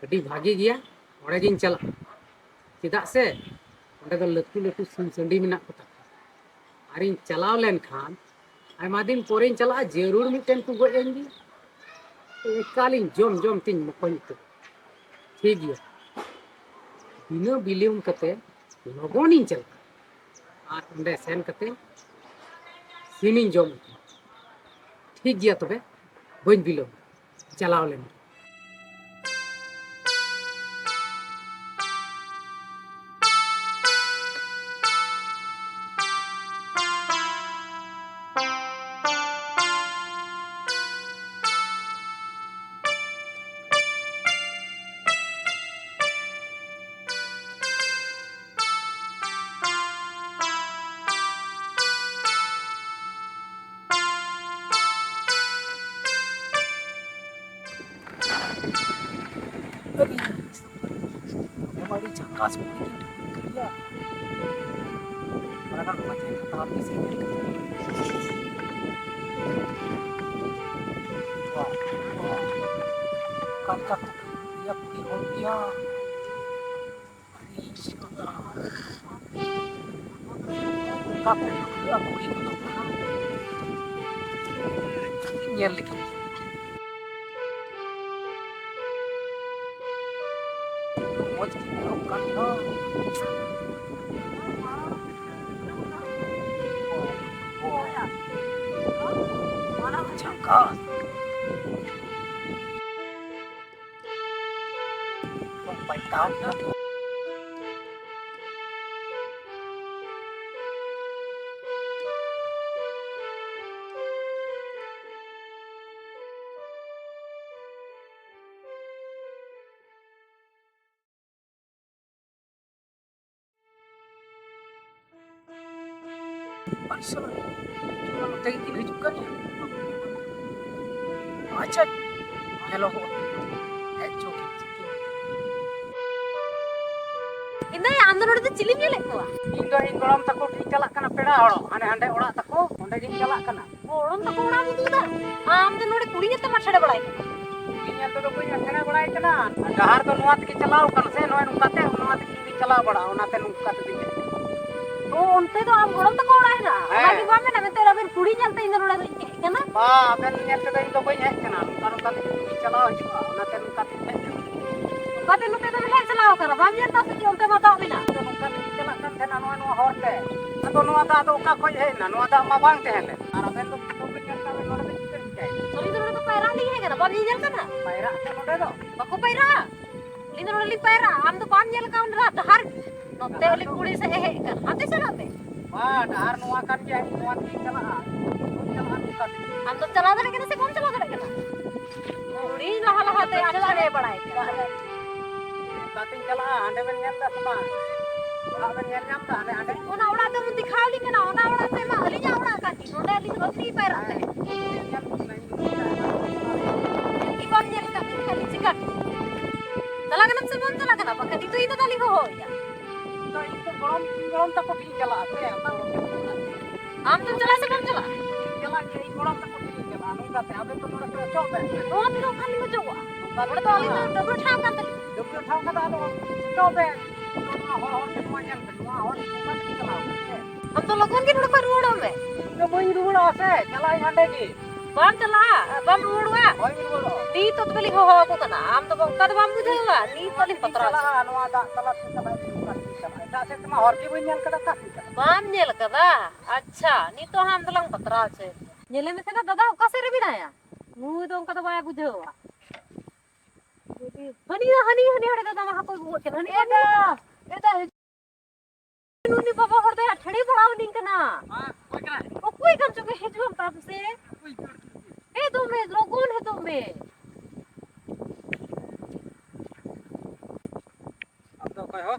ᱟᱹᱰᱤ ᱵᱷᱟᱜᱮ ᱜᱮᱭᱟ, ᱚᱸᱰᱮ ᱜᱤᱧ ᱪᱟᱞᱟᱜᱼᱟ᱾ ᱪᱮᱫᱟᱜ ᱥᱮ ᱚᱸᱰᱮ ᱫᱚ ᱞᱟᱹᱴᱩ ᱞᱟᱹᱴᱩ ᱥᱤᱢ ᱥᱟᱺᱰᱤ ᱢᱮᱱᱟᱜ ᱠᱚ ᱛᱟᱠᱚᱣᱟ᱾ ᱟᱨᱤᱧ ᱪᱟᱞᱟᱣ ᱞᱮᱱᱠᱷᱟᱱ, ᱟᱭᱢᱟ ᱫᱤᱱ ᱯᱚᱨᱮᱧ ᱪᱟᱞᱟᱜᱼᱟ, ᱡᱟᱹᱨᱩᱲ ᱢᱤᱫᱴᱮᱱ ᱠᱚ ᱜᱚᱡ ᱟᱹᱧ ᱜᱮ᱾ ᱮᱠᱟᱞᱤᱧ ᱡᱚᱢ ᱡᱚᱢ ᱛᱤᱧ ᱢᱚᱠᱚᱧ ᱩᱛᱟᱹᱨ᱾ ᱴᱷᱤᱠ ᱜᱮᱭᱟ, ᱵᱤᱱᱟᱹ ᱵᱤᱞᱚᱢ ᱠᱟᱛᱮ ᱞᱚᱜᱚᱱᱤᱧ ᱪᱟᱞᱟᱜᱼᱟ᱾ ᱟᱨ ᱚᱸᱰᱮ ᱥᱮᱱ ᱠᱟᱛᱮ ᱥᱤᱢᱤᱧ ᱡᱚᱢ ᱩᱛᱟᱹᱨᱟ᱾ ᱴᱷᱤᱠ ᱜᱮᱭᱟ ᱛᱚᱵᱮ, ᱵᱟᱹᱧ ᱵᱤᱞᱚᱢᱟ, ᱪᱟᱞᱟᱣ ᱞᱮᱱ ᱜᱮ᱾ ᱯᱟᱥᱯᱳᱨᱴ ᱤᱧ ᱠᱟᱹᱲᱤᱭᱟ᱾ ᱚᱱᱟ ᱠᱷᱟᱱ ᱢᱟᱡᱷᱮ ᱛᱟᱲᱟᱢ ᱛᱮ ᱥᱮᱴᱮᱨ ᱠᱟᱛᱮ᱾ ᱵᱟᱦ, ᱵᱟᱦ᱾ ᱚᱠᱟ ᱞᱮᱠᱟ ᱠᱚ ᱠᱩᱲᱤᱭᱟ, ᱠᱩᱲᱤ ᱦᱚᱲ ᱜᱮᱭᱟ᱾ ᱚᱠᱟ ᱠᱚ ᱠᱩᱲᱤᱭᱟ, ᱠᱩᱲᱤ ᱠᱚᱫᱚ ᱧᱮᱞ ᱞᱮᱠᱷᱟᱱ᱾ ᱢᱚᱡᱽ ᱜᱮ ᱧᱮᱞᱚᱜ ᱠᱟᱱ ᱫᱚ᱾ ᱡᱷᱟᱠᱟᱥ᱾ ᱯᱟᱞᱴᱟᱣ ᱮᱱᱟ᱾ ᱟᱪᱪᱷᱟ, ᱱᱚᱛᱮ ᱜᱮᱠᱤᱱ ᱦᱤᱡᱩᱜ ᱠᱟᱱ ᱜᱮᱭᱟ᱾ ᱟᱪᱪᱷᱟ, ᱧᱮᱞᱚᱜᱚᱜ ᱦᱮᱡ ᱪᱚ ᱠᱤᱱ᱾ ᱤᱧ ᱫᱚ ᱟᱢ ᱫᱚ ᱱᱚᱰᱮ ᱫᱚ ᱪᱤᱞᱤᱢ ᱧᱮᱞᱮᱫ ᱠᱚᱣᱟ? ᱤᱧ ᱫᱚ ᱤᱧ ᱜᱚᱲᱚᱢ ᱛᱟᱠᱚ ᱴᱷᱮᱱ ᱪᱟᱞᱟᱜ ᱠᱟᱱᱟ ᱯᱮᱲᱟ ᱦᱚᱲ, ᱦᱟᱱᱮ ᱦᱟᱸᱰᱮ ᱚᱲᱟᱜ ᱛᱟᱠᱚ, ᱚᱸᱰᱮ ᱜᱤᱧ ᱪᱟᱞᱟᱜ ᱠᱟᱱᱟ᱾ ᱜᱚᱲᱚᱢ ᱛᱟᱠᱚ ᱚᱲᱟᱜ ᱮᱢ ᱩᱫᱩᱜ ᱮᱫᱟ? ᱟᱢ ᱫᱚ ᱱᱚᱰᱮ ᱠᱩᱲᱤ ᱧᱮᱞ ᱛᱮᱢ ᱟᱴᱷᱮᱲᱮ ᱵᱟᱲᱟᱭ ᱠᱟᱱᱟ᱾ ᱠᱩᱲᱤ ᱧᱮᱞ ᱛᱮᱫᱚ ᱵᱟᱹᱧ ᱟᱴᱷᱮᱲᱮ ᱵᱟᱲᱟᱭ ᱠᱟᱱᱟ᱾ ᱰᱟᱦᱟᱨ ᱫᱚ ᱱᱚᱣᱟ ᱛᱮᱜᱮ ᱪᱟᱞᱟᱣ ᱠᱟᱱᱟ ᱥᱮ, ᱱᱚᱜᱼᱚᱭ ᱱᱚᱝᱠᱟᱛᱮ, ᱱᱚᱣᱟ ᱛᱮᱜᱮ ᱤᱧ ᱫᱚᱧ ᱪᱟᱞᱟᱣ ᱵᱟᱲᱟᱜᱼᱟ, ᱚᱱᱟᱛᱮ ᱱᱚᱝᱠᱟ ᱛᱮᱜᱮᱧ ᱦᱮᱡ ᱟᱠᱟᱱᱟ᱾ ᱛᱚ, ᱚᱱᱛᱮ ᱫᱚ ᱟᱢ ᱜᱚᱲᱚᱢ ᱛᱟᱠᱚ ᱚᱲᱟᱜ ᱦᱮᱱᱟᱜᱼᱟ? ᱦᱮᱸ᱾ ᱚᱱᱟ ᱜᱮ ᱵᱟᱢ ᱢᱮᱱᱟ ᱢᱮᱱᱛᱮ ᱟᱵᱮᱱ ᱠᱩᱲᱤ ᱧᱮᱞ ᱛᱮ ᱤᱧ ᱫᱚ ᱱᱚᱰᱮ ᱫᱚᱧ ᱦᱮᱡ ᱟᱠᱟᱱᱟ? ᱵᱟ, ᱟᱵᱮᱱ ᱧᱮᱞ ᱛᱮᱫᱚ ᱤᱧ ᱫᱚ ᱵᱟᱹᱧ ᱦᱮᱡ ᱟᱠᱟᱱᱟ, ᱱᱚᱝᱠᱟ ᱱᱚᱝᱠᱟ ᱛᱮᱜᱮ ᱤᱧ ᱫᱚᱧ ᱪᱟᱞᱟᱣ ᱦᱤᱡᱩᱜᱼᱟ, ᱚᱱᱟᱛᱮ ᱱᱚᱝᱠᱟ ᱛᱮᱜᱮᱧ ᱦᱮᱡ ᱟᱠᱟᱱᱟ᱾ ᱚᱠᱟᱛᱮ ᱱᱚᱛᱮ ᱫᱚᱢ ᱦᱮᱡ ᱪᱟᱞᱟᱣ ᱟᱠᱟᱱᱟ? ᱵᱟᱢ ᱧᱮᱞ ᱮᱫᱟ ᱥᱮ ᱪᱮᱫ ᱚᱱᱛᱮ ᱢᱟ ᱫᱟᱜ ᱢᱮᱱᱟᱜᱼᱟ? ᱤᱧ ᱫᱚ ᱱᱚᱝᱠᱟ ᱛᱮᱜᱮᱧ ᱪᱟᱞᱟᱜ ᱠᱟᱱ ᱛᱟᱦᱮᱱᱟ, ᱱᱚᱜᱼᱚᱭ ᱱᱚᱣᱟ ᱦᱚᱨ ᱛᱮ᱾ ᱟᱫᱚ ᱱᱚᱣᱟ ᱫᱟᱜ ᱫᱚ ᱚᱠᱟ ᱠᱷᱚᱡ ᱦᱮᱡ ᱮᱱᱟ? ᱱᱚᱣᱟ ᱫᱟᱜ ᱢᱟ ᱵᱟᱝ ᱛᱟᱦᱮᱸ ᱞᱮᱱ᱾ ᱟᱨ ᱟᱵᱮᱱ ᱫᱚ ᱫᱤᱥᱚᱢ ᱵᱮᱱ ᱧᱮᱞ ᱠᱟᱜ ᱵᱮᱱ, ᱱᱚᱰᱮ ᱵᱮᱱ ᱪᱤᱠᱟᱹ ᱪᱤᱠᱟᱹᱭᱮᱫᱟ? ᱟᱹᱞᱤᱧ ᱫᱚ ᱱᱚᱰᱮ ᱫᱚ ᱯᱟᱭᱨᱟᱜ ᱞᱤᱧ ᱦᱮᱡ ᱟᱠᱟᱱᱟ, ᱵᱟᱢ ᱧᱮᱧᱮᱞ ᱠᱟᱱᱟ? ᱯᱟᱭᱨᱟᱜ ᱥᱮ ᱱᱚᱰᱮ ᱫᱚ? ᱵᱟᱠᱚ ᱯᱟᱭᱨᱟᱜᱼᱟ᱾ ᱟᱹᱞᱤᱧ ᱫᱚ ᱱᱚᱰᱮ ᱞᱤᱧ ᱯᱟᱭᱨᱟᱜᱼᱟ, ᱟᱢ ᱫᱚ ᱵᱟᱢ ᱧᱮᱞ ᱠᱟᱣᱱᱟ ᱰᱟᱦᱟᱨ ᱜᱮ᱾ ᱱᱚᱛᱮ ᱟᱹᱞᱤᱧ ᱠᱩᱲᱤ ᱥᱮᱫ ᱮ ᱦᱮᱡ ᱟᱠᱟᱱ, ᱦᱟᱱᱛᱮ ᱪᱟᱞᱟᱜ ᱢᱮ᱾ ᱵᱟ, ᱰᱟᱦᱟᱨ ᱱᱚᱣᱟ ᱠᱟᱱ ᱜᱮᱭᱟ, ᱤᱧ ᱱᱚᱣᱟ ᱛᱮᱜᱤᱧ ᱪᱟᱞᱟᱜᱼᱟ᱾ ᱵᱟᱹᱧ ᱪᱟᱞᱟᱜᱼᱟ ᱱᱚᱝᱠᱟ ᱛᱮ᱾ ᱟᱢ ᱫᱚᱢ ᱪᱟᱞᱟᱣ ᱫᱟᱲᱮᱭᱟᱜ ᱠᱟᱱᱟ ᱥᱮ ᱵᱟᱢ ᱪᱟᱞᱟᱣ ᱫᱟᱲᱮᱭᱟᱜ ᱠᱟᱱᱟ? ᱠᱩᱲᱤ ᱞᱟᱦᱟ ᱞᱟᱦᱟ ᱛᱮ ᱟᱪᱪᱷᱟ ᱮ ᱵᱟᱲᱟᱭ ᱠᱟᱱᱟ᱾ ᱱᱚᱝᱠᱟ ᱛᱮᱧ ᱪᱟᱞᱟᱜᱼᱟ, ᱦᱟᱸᱰᱮ ᱵᱮᱱ ᱧᱮᱞ ᱮᱫᱟ ᱥᱮ ᱵᱟᱝ? ᱚᱲᱟᱜ ᱵᱮᱱ ᱧᱮᱞ ᱧᱟᱢ ᱮᱫᱟ, ᱦᱟᱸᱰᱮ, ᱦᱟᱸᱰᱮ᱾ ᱚᱱᱟ ᱚᱲᱟᱜ ᱫᱚᱢ ᱫᱮᱠᱷᱟᱣ ᱞᱤᱧ ᱠᱟᱱᱟ, ᱚᱱᱟ ᱚᱲᱟᱜ ᱛᱮ ᱢᱟ ᱟᱹᱞᱤᱧᱟᱜ ᱚᱲᱟᱜ ᱠᱟᱱ ᱜᱮ, ᱱᱚᱰᱮ ᱟᱹᱞᱤᱧ ᱫᱚ ᱵᱟᱹᱞᱤᱧ ᱯᱟᱭᱨᱟᱜ ᱛᱮ᱾ ᱧᱮᱞ ᱠᱚ ᱠᱟᱱᱟ, ᱤᱧ ᱫᱚ ᱵᱟᱹᱧ ᱯᱟᱭᱨᱟᱜ ᱠᱟᱱᱟ᱾ ᱤᱧ ᱵᱟᱢ ᱧᱮᱞ ᱠᱟᱜ ᱛᱤᱧ ᱠᱷᱟᱱ ᱪᱤᱠᱟᱹ? ᱪᱟᱞᱟᱜ ᱠᱟᱱᱟᱢ ᱥᱮ ᱵᱟᱢ ᱪᱟᱞᱟᱜ ᱠᱟᱱᱟ? ᱵᱟᱠᱷᱟᱱ ᱱᱤᱛᱚᱜ ᱤᱧ ᱫᱚ ᱛᱟᱞᱤᱧ ᱦᱚᱦᱚ ᱟᱭᱟ᱾ ᱤᱧ ᱫᱚ ᱜᱚᱲᱚᱢ, ᱜᱚᱲᱚᱢ ᱛᱟᱠᱚ ᱴᱷᱮᱱ ᱤᱧ ᱪᱟᱞᱟᱜᱼᱟ ᱥᱮ, ᱚᱱᱟ ᱜᱚᱲᱚᱢ ᱛᱟᱠᱚ ᱴᱷᱮᱱ᱾ ᱟᱢ ᱫᱚᱢ ᱪᱟᱞᱟᱜᱼᱟ ᱥᱮ ᱵᱟᱢ ᱪᱟᱞᱟᱜᱼᱟ? ᱤᱧ ᱪᱟᱞᱟᱜ ᱜᱮ, ᱤᱧ ᱜᱚᱲᱚᱢ ᱛᱟᱠᱚ ᱴᱷᱮᱱ ᱤᱧ ᱪᱟᱞᱟᱜᱼᱟ᱾ ᱱᱚᱝᱠᱟᱛᱮ ᱟᱵᱮᱱ ᱫᱚ ᱱᱚᱰᱮ ᱠᱷᱚᱱ ᱚᱪᱚᱜ ᱵᱮᱱ᱾ ᱱᱚᱣᱟ ᱛᱮᱫᱚ ᱚᱠᱟ ᱨᱮᱞᱤᱧ ᱚᱪᱚᱜᱚᱜᱼᱟ? ᱱᱚᱰᱮ ᱫᱚ ᱟᱹᱞᱤᱧ ᱫᱚ ᱰᱟᱹᱵᱽᱨᱟᱹ ᱴᱷᱟᱶ ᱠᱟᱱ ᱛᱟᱹᱞᱤᱧᱟ᱾ ᱰᱟᱹᱵᱽᱨᱟᱹ ᱴᱷᱟᱶ ᱠᱟᱱᱟ, ᱟᱫᱚ ᱚᱪᱚᱜ ᱵᱮᱱ᱾ ᱱᱚᱣᱟ ᱦᱚᱨ, ᱦᱚᱨ ᱛᱮ ᱱᱚᱣᱟ ᱧᱮᱞ ᱵᱮᱱ, ᱱᱚᱣᱟ ᱦᱚᱨ ᱱᱚᱝᱠᱟ ᱛᱮᱜᱮ ᱪᱟᱞᱟᱣ ᱵᱮᱱ, ᱦᱮᱸ᱾ ᱟᱢ ᱫᱚ ᱞᱚᱜᱚᱱ ᱜᱮ ᱱᱚᱰᱮ ᱠᱷᱚᱱ ᱨᱩᱣᱟᱹᱲᱚᱜ ᱢᱮ᱾ ᱤᱧ ᱫᱚ ᱵᱟᱹᱧ ᱨᱩᱣᱟᱹᱲᱚᱜᱼᱟ ᱥᱮ, ᱪᱟᱞᱟᱜ ᱟᱹᱧ ᱦᱟᱸᱰᱮ ᱜᱮ᱾ ᱵᱟᱢ ᱪᱟᱞᱟᱜᱼᱟ? ᱵᱟᱢ ᱨᱩᱣᱟᱹᱲᱚᱜᱼᱟ? ᱵᱟᱹᱧ ᱨᱩᱣᱟᱹᱲᱚᱜᱼᱟ᱾ ᱱᱤᱛ ᱛᱚ ᱛᱚᱵᱮ ᱞᱤᱧ ᱦᱚᱦᱚ ᱟᱠᱚ ᱠᱟᱱᱟ, ᱟᱢ ᱫᱚ ᱚᱱᱠᱟ ᱫᱚ ᱵᱟᱢ ᱵᱩᱡᱷᱟᱹᱣᱟ᱾ ᱱᱤᱛ ᱛᱚ ᱞᱤᱧ ᱯᱟᱛᱨᱟᱣ ᱦᱚᱪᱚᱭᱟ᱾ ᱪᱟᱞᱟᱜᱼᱟ, ᱱᱚᱣᱟ ᱫᱟᱜ ᱛᱟᱞᱟ ᱛᱮ ᱪᱟᱞᱟᱜ ᱟᱹᱧ, ᱚᱱᱠᱟ ᱛᱮ ᱪᱟᱞᱟᱜᱼᱟ᱾ ᱮᱴᱟᱜ ᱥᱮᱫ ᱛᱮᱢᱟ ᱦᱚᱨ ᱜᱮ ᱵᱟᱹᱧ ᱧᱮᱞ ᱠᱟᱫᱟ, ᱚᱠᱟ ᱥᱮᱫ ᱪᱟᱞᱟᱜᱼᱟ? ᱵᱟᱢ ᱧᱮᱞ ᱠᱟᱫᱟ? ᱟᱪᱪᱷᱟ, ᱱᱤᱛᱚᱜ ᱦᱟᱸᱜ ᱟᱢ ᱫᱚᱞᱟᱝ ᱯᱟᱛᱨᱟᱣ ᱦᱚᱪᱚᱭᱮᱫ ᱢᱮᱭᱟ᱾ ᱧᱮᱞᱮ ᱢᱮᱥᱮ ᱫᱟᱫᱟ, ᱚᱠᱟ ᱥᱮᱫ ᱨᱮ ᱢᱮᱱᱟᱭᱟ? ᱱᱩᱭ ᱫᱚ ᱚᱱᱠᱟ ᱫᱚ ᱵᱟᱭ ᱵᱩᱡᱷᱟᱹᱣᱟ᱾ ᱦᱟᱹᱱᱤ, ᱦᱟᱹᱱᱤ, ᱦᱟᱹᱱᱤ ᱦᱟᱸᱰᱮ ᱫᱟᱫᱟ ᱢᱟ ᱦᱟᱹᱠᱩᱭ ᱜᱚᱜ ᱠᱮᱫ, ᱦᱟᱹᱱᱤ ᱮᱫᱟ, ᱮᱫᱟ, ᱩᱱᱤ ᱵᱟᱵᱟ ᱦᱚᱲ ᱫᱚᱭ ᱟᱴᱷᱮᱲᱮ ᱵᱟᱲᱟᱣ ᱟᱹᱞᱤᱧ ᱠᱟᱱᱟ᱾ ᱦᱮᱸ, ᱚᱠᱚᱭ ᱠᱟᱱᱟᱭ? ᱚᱠᱚᱭ ᱠᱟᱱ ᱪᱚ ᱜᱮ, ᱦᱤᱡᱩᱜ ᱟᱢ ᱛᱟᱢ ᱥᱮ᱾ ᱚᱠᱚᱭ ᱠᱟᱱ ᱪᱚ? ᱦᱮᱡ ᱫᱚ ᱢᱮ, ᱞᱚᱜᱚᱱ ᱦᱤᱡᱩᱜ ᱢᱮ᱾ ᱟᱢ ᱫᱚ ᱚᱠᱚᱭ ᱦᱚ?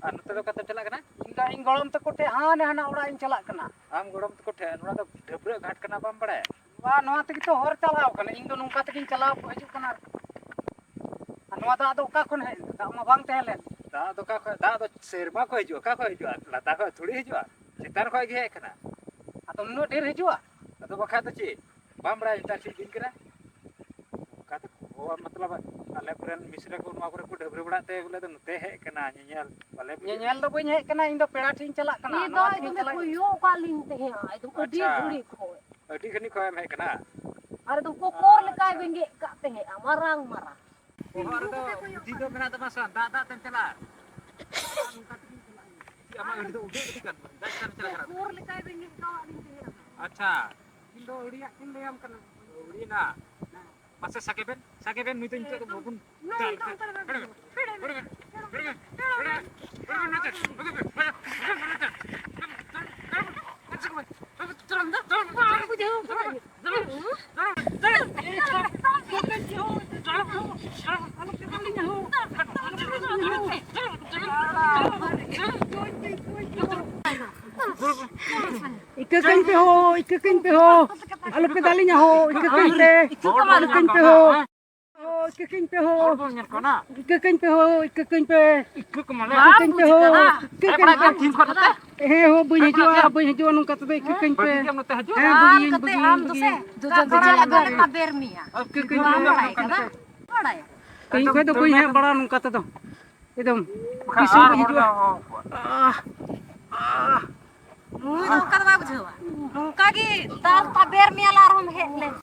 ᱟᱨ ᱱᱚᱛᱮ ᱫᱚ ᱚᱠᱟᱛᱮᱢ ᱪᱟᱞᱟᱜ ᱠᱟᱱᱟ? ᱤᱧ ᱫᱚ ᱤᱧ ᱜᱚᱲᱚᱢ ᱛᱟᱠᱚ ᱴᱷᱮᱡ ᱦᱟᱱᱮ ᱦᱟᱱᱟ ᱚᱲᱟᱜ ᱤᱧ ᱪᱟᱞᱟᱜ ᱠᱟᱱᱟ᱾ ᱟᱢ ᱜᱚᱲᱚᱢ ᱛᱟᱠᱚ ᱴᱷᱮᱡ? ᱱᱚᱣᱟ ᱫᱚ ᱰᱷᱟᱹᱵᱽᱨᱟᱹᱜ ᱜᱷᱟᱴ ᱠᱟᱱᱟ, ᱵᱟᱢ ᱵᱟᱲᱟᱭᱟ? ᱱᱚᱣᱟ, ᱱᱚᱣᱟ ᱛᱮᱜᱮ ᱛᱚ ᱦᱚᱨ ᱪᱟᱞᱟᱣ ᱠᱟᱱᱟ, ᱤᱧ ᱫᱚ ᱱᱚᱝᱠᱟ ᱛᱮᱜᱤᱧ ᱪᱟᱞᱟᱣ ᱦᱤᱡᱩᱜ ᱠᱟᱱᱟ᱾ ᱟᱨ ᱱᱚᱣᱟ ᱫᱟᱜ ᱫᱚ ᱚᱠᱟ ᱠᱷᱚᱱ ᱦᱮᱡ ᱮᱱᱟ? ᱫᱟᱜ ᱢᱟ ᱵᱟᱝ ᱛᱟᱦᱮᱸ ᱞᱮᱱ᱾ ᱫᱟᱜ ᱫᱚ ᱚᱠᱟ ᱠᱷᱚᱱ? ᱫᱟᱜ ᱫᱚ ᱥᱮᱨᱢᱟ ᱠᱷᱚᱱ ᱦᱤᱡᱩᱜᱼᱟ᱾ ᱚᱠᱟ ᱠᱷᱚᱱ ᱦᱤᱡᱩᱜᱼᱟ? ᱞᱟᱛᱟᱨ ᱠᱷᱚᱱ ᱛᱷᱚᱲᱤ ᱦᱤᱡᱩᱜᱼᱟ, ᱪᱮᱛᱟᱱ ᱠᱷᱚᱱ ᱜᱮ ᱦᱮᱡ ᱠᱟᱱᱟ᱾ ᱟᱫᱚ ᱱᱩᱱᱟᱹᱜ ᱰᱷᱮᱨ ᱦᱤᱡᱩᱜᱼᱟ? ᱟᱫᱚ ᱵᱟᱠᱷᱟᱡ ᱫᱚ ᱪᱮᱫ? ᱵᱟᱢ ᱵᱟᱲᱟᱭᱟ ᱱᱮᱛᱟᱨ ᱪᱮᱫ ᱫᱤᱱ ᱠᱟᱱᱟ? ᱚᱱᱠᱟ ᱛᱮ ᱠᱚ, ᱢᱚᱛᱞᱚᱵ, ᱟᱞᱮ ᱠᱚᱨᱮᱱ ᱢᱤᱥᱨᱟ ᱠᱚ ᱱᱚᱣᱟ ᱠᱚᱨᱮ ᱠᱚ ᱰᱟᱹᱵᱽᱨᱟᱹ ᱵᱟᱲᱟᱜ ᱛᱮ ᱵᱚᱞᱮ ᱫᱚ ᱱᱚᱛᱮ ᱦᱮᱡ ᱠᱟᱱᱟ ᱧᱮᱧᱮᱞ᱾ ᱵᱟᱞᱮ ᱵᱩᱡᱷᱟᱹᱣ ᱧᱮᱧᱮᱞ ᱫᱚ ᱵᱟᱹᱧ ᱦᱮᱡ ᱠᱟᱱᱟ, ᱤᱧ ᱫᱚ ᱯᱮᱲᱟ ᱴᱷᱮᱡ ᱤᱧ ᱪᱟᱞᱟᱜ ᱠᱟᱱᱟ᱾ ᱤᱧ ᱫᱚ ᱱᱚᱣᱟ ᱛᱮᱜᱤᱧ ᱮᱠᱫᱚᱢ ᱪᱟᱞᱟᱜ᱾ ᱠᱚᱭᱚᱜ ᱠᱟᱜ ᱞᱤᱧ ᱛᱟᱦᱮᱸᱜᱼᱟ, ᱮᱠᱫᱚᱢ ᱟᱹᱰᱤ ᱟᱪᱪᱷᱟ᱾ ᱜᱷᱟᱹᱲᱤᱡ ᱠᱷᱚᱡ᱾ ᱟᱹᱰᱤ ᱜᱷᱟᱹᱲᱤᱡ ᱠᱷᱚᱡ ᱮᱢ ᱦᱮᱡ ᱠᱟᱱᱟ? ᱟᱨ ᱮᱠᱫᱚᱢ ᱠᱚᱠᱚᱨ ᱞᱮᱠᱟᱭ ᱟᱪᱪᱷᱟ᱾ ᱵᱮᱸᱜᱮᱫ ᱠᱟᱜ ᱛᱟᱦᱮᱸᱜᱼᱟ, ᱢᱟᱨᱟᱝ ᱢᱟᱨᱟᱝ᱾ ᱵᱚᱦᱚᱜ ᱨᱮᱫᱚ ᱵᱩᱫᱷᱤ ᱫᱚ ᱢᱮᱱᱟᱜ ᱛᱟᱢᱟ ᱥᱮ ᱵᱟᱝ? ᱫᱟᱜ ᱫᱟᱜ ᱛᱮᱢ ᱪᱟᱞᱟᱜᱼᱟ᱾ ᱟᱢᱟᱜ ᱜᱟᱹᱰᱤ ᱫᱚ ᱩᱰᱟᱹᱜ ᱜᱟᱹᱰᱤ ᱠᱟᱱ ᱛᱟᱢᱟ, ᱫᱟᱜ ᱪᱮᱛᱟᱱ ᱨᱮ ᱪᱟᱞᱟᱜ ᱠᱟᱱᱟ᱾ ᱠᱚᱠᱚᱨ ᱞᱮᱠᱟᱭ ᱵᱮᱸᱜᱮᱫ ᱠᱟᱜ ᱞᱤᱧ ᱛᱟᱦᱮᱸᱜᱼᱟ᱾ ᱟᱪᱪᱷᱟ᱾ ᱤᱧ ᱫᱚ ᱟᱹᱣᱲᱤᱭᱟᱜ ᱜᱤᱧ ᱞᱟᱹᱭᱟᱢ ᱠᱟᱱᱟ᱾ ᱟᱹᱣᱲᱤᱭᱮᱱᱟ? ᱢᱟᱥᱮ ᱥᱟᱸᱜᱮ ᱵᱮᱱ, ᱥᱟᱸᱜᱮ ᱵᱮᱱ, ᱱᱩᱭ ᱫᱚ ᱱᱤᱛᱚᱜ ᱫᱚ ᱵᱟᱵᱚᱱ ᱱᱩᱭ ᱫᱟᱞ ᱫᱚ ᱠᱟᱭᱟ᱾ ᱚᱱᱛᱮ ᱨᱮ ᱵᱟᱹᱜᱤ ᱦᱚᱴᱚ᱾ ᱵᱟᱹᱜᱤ ᱦᱚᱴᱚ᱾ ᱵᱟᱹᱜᱤ ᱦᱚᱴᱚ᱾ ᱵᱟᱹᱜᱤ ᱦᱚᱴᱚ᱾ ᱵᱟᱹᱜᱤ ᱦᱚᱴᱚ᱾ ᱵᱟᱹᱜᱤ ᱦᱚᱴᱚ᱾ ᱵᱟᱹᱜᱤ ᱦᱚᱴᱚ᱾ ᱵᱟᱹᱜᱤ ᱦᱚᱴᱚ᱾ ᱵᱟᱹᱜᱤ ᱦᱚᱴᱚ᱾ ᱵᱟᱹᱜᱤ ᱦᱚᱴᱚ᱾ ᱵᱟᱹᱜᱤ ᱦᱚᱴᱚ᱾ ᱵᱟᱹᱜᱤ ᱦᱚᱴᱚ᱾ ᱵᱟᱹᱜᱤ ᱦᱚᱴᱚ᱾ ᱵᱟᱹᱜᱤ ᱦᱚᱴᱚ᱾ ᱵᱟᱹᱜᱤ ᱦᱚᱴᱚ᱾ ᱤᱠᱟᱹ ᱠᱟᱹᱧ ᱯᱮ ᱦᱳ, ᱤᱠᱟᱹ ᱠᱟᱹᱧ ᱯᱮ ᱦᱳ, ᱟᱞᱚ ᱯᱮ ᱫᱟᱞᱤᱧᱟ ᱦᱳ, ᱤᱠᱟᱹ ᱠᱟᱹᱧ ᱯᱮ, ᱤᱠᱟᱹ ᱠᱟᱹᱧ ᱯᱮ ᱦᱳ᱾ ᱤᱠᱟᱹ ᱠᱟᱹᱧ ᱯᱮ ᱦᱳ᱾ ᱦᱚᱲ ᱵᱚᱱ ᱧᱮᱞ ᱠᱚᱣᱟ ᱱᱟ᱾ ᱤᱠᱟᱹ ᱠᱟᱹᱧ ᱯᱮ ᱦᱳ, ᱤᱠᱟᱹ ᱠᱟᱹᱧ ᱯᱮ᱾ ᱤᱠᱟᱹ ᱠᱚ ᱢᱟᱱᱮ᱾ ᱤᱠᱟᱹ ᱠᱟᱹᱧ ᱯᱮ ᱦᱳ᱾ ᱵᱟᱝ ᱤᱠᱟᱹ ᱦᱮᱡ ᱠᱟᱹᱧ ᱵᱟᱲᱟᱜ ᱯᱮ᱾ ᱜᱮᱭᱟᱢ ᱛᱤᱱ ᱠᱷᱚᱱ ᱱᱚᱛᱮ? ᱦᱮᱸ ᱦᱳ, ᱵᱟᱹᱧ ᱦᱤᱡᱩᱜᱼᱟ, ᱵᱟᱹᱧ ᱦᱤᱡᱩᱜᱼᱟ ᱱᱚᱝᱠᱟ ᱛᱮᱫᱚ, ᱤᱠᱟᱹ ᱠᱟᱹᱧ ᱯᱮ᱾ ᱵᱟᱹᱧ ᱦᱤᱡᱩᱜᱼᱟ ᱱᱚᱛᱮ ᱦᱤᱡᱩᱜ᱾ ᱦᱮᱸ, ᱟᱨ ᱵᱟᱹᱜᱤᱭᱟᱹᱧ, ᱠᱟᱛᱮ ᱵᱟᱹᱜᱤᱭᱟᱹᱧ, ᱟᱢ ᱫᱚ ᱥᱮ ᱵᱟᱹᱜᱤᱭᱟᱹᱧ᱾ ᱫᱟᱜ ᱵᱟᱹᱜᱤᱭᱟᱹᱧ, ᱫᱟᱜ ᱵᱟᱹᱜᱤᱭᱟᱹᱧ᱾ ᱞᱮ ᱛᱟᱵᱮᱨ ᱢᱮᱭᱟ᱾ ᱤᱠᱟᱹ ᱠᱟᱹᱧ ᱯᱮ ᱵᱟᱢ ᱦᱳ, ᱵᱟᱲᱟᱭ ᱱᱚᱝᱠᱟ ᱠᱟᱫᱟ? ᱛᱮᱫᱚ᱾ ᱵᱟᱲᱟᱭᱟ᱾ ᱮᱠᱫᱚᱢ ᱛᱤᱥ ᱦᱚᱸ ᱵᱟᱹᱧ ᱦᱤᱡᱩᱜᱼᱟ᱾ ᱟᱦ, ᱟᱦ᱾ ᱱᱩᱭ ᱫᱚ ᱚᱱᱠᱟ ᱫᱚ ᱵᱟᱭ ᱵᱩᱡᱷᱟᱹᱣᱟ᱾ ᱱᱚᱝᱠᱟ ᱜᱮ ᱫᱟᱞ ᱛᱟᱵᱮᱨ ᱢᱮᱭᱟ ᱞᱮ ᱟᱨᱦᱚᱸᱢ ᱦᱮᱡ ᱞᱮᱱ᱾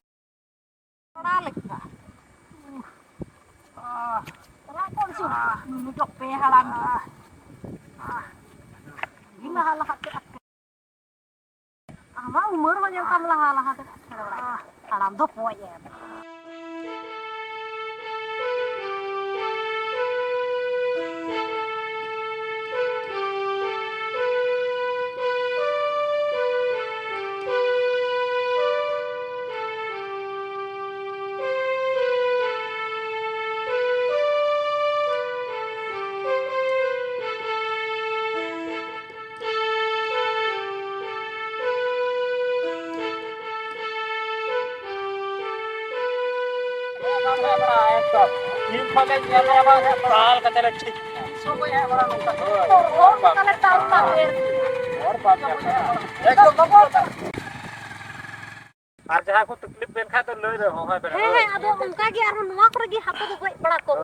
ᱠᱚᱲᱟ ᱞᱮᱠᱟ᱾ ᱪᱟᱞᱟᱜ ᱠᱚ ᱥᱩ, ᱱᱩᱱᱩ ᱡᱚᱜ ᱯᱮ ᱦᱟᱲᱟᱢ᱾ ᱟᱹᱰᱤ ᱞᱟᱦᱟ ᱞᱟᱦᱟ ᱛᱮ ᱟᱢᱟᱜ ᱩᱢᱟᱹᱨ ᱦᱚᱸ ᱧᱮᱞ ᱛᱟᱢ ᱞᱟᱦᱟ ᱞᱟᱦᱟ ᱛᱮ ᱟᱴᱷᱟᱨᱚ ᱵᱟᱲᱟᱭ᱾ ᱦᱟᱲᱟᱢ ᱫᱚ ᱯᱚᱡ ᱮᱢ᱾ ᱛᱤᱱ ᱠᱷᱚᱱ ᱞᱮ ᱧᱮᱞ ᱧᱟᱢᱟ, ᱛᱟᱞ ᱠᱟᱛᱮ ᱞᱮ ᱴᱷᱤᱠ ᱠᱚᱣᱟ᱾ ᱥᱚᱢᱚᱭ ᱦᱮᱡ ᱵᱟᱲᱟ ᱱᱚᱝᱠᱟ᱾ ᱦᱳᱭ, ᱦᱚᱲ ᱵᱟᱢ ᱧᱮᱞ ᱧᱟᱢᱟ᱾ ᱦᱚᱲ ᱵᱟᱢ ᱧᱮᱞ ᱧᱟᱢᱟ᱾ ᱮᱠᱫᱚᱢ᱾ ᱟᱨ ᱡᱟᱦᱟᱸᱭ ᱠᱚ ᱛᱟᱠᱞᱤᱯ ᱞᱮᱱᱠᱷᱟᱱ ᱫᱚ ᱞᱟᱹᱭ ᱨᱮ ᱦᱚᱦᱚᱭ ᱯᱮ᱾ ᱦᱮᱸ, ᱦᱮᱸ, ᱟᱫᱚ ᱚᱱᱠᱟ ᱜᱮ ᱟᱨᱦᱚᱸ ᱱᱚᱣᱟ ᱠᱚᱨᱮ ᱜᱮ ᱦᱟᱹᱠᱩ ᱫᱚ ᱜᱚᱡ ᱵᱟᱲᱟ ᱠᱚ᱾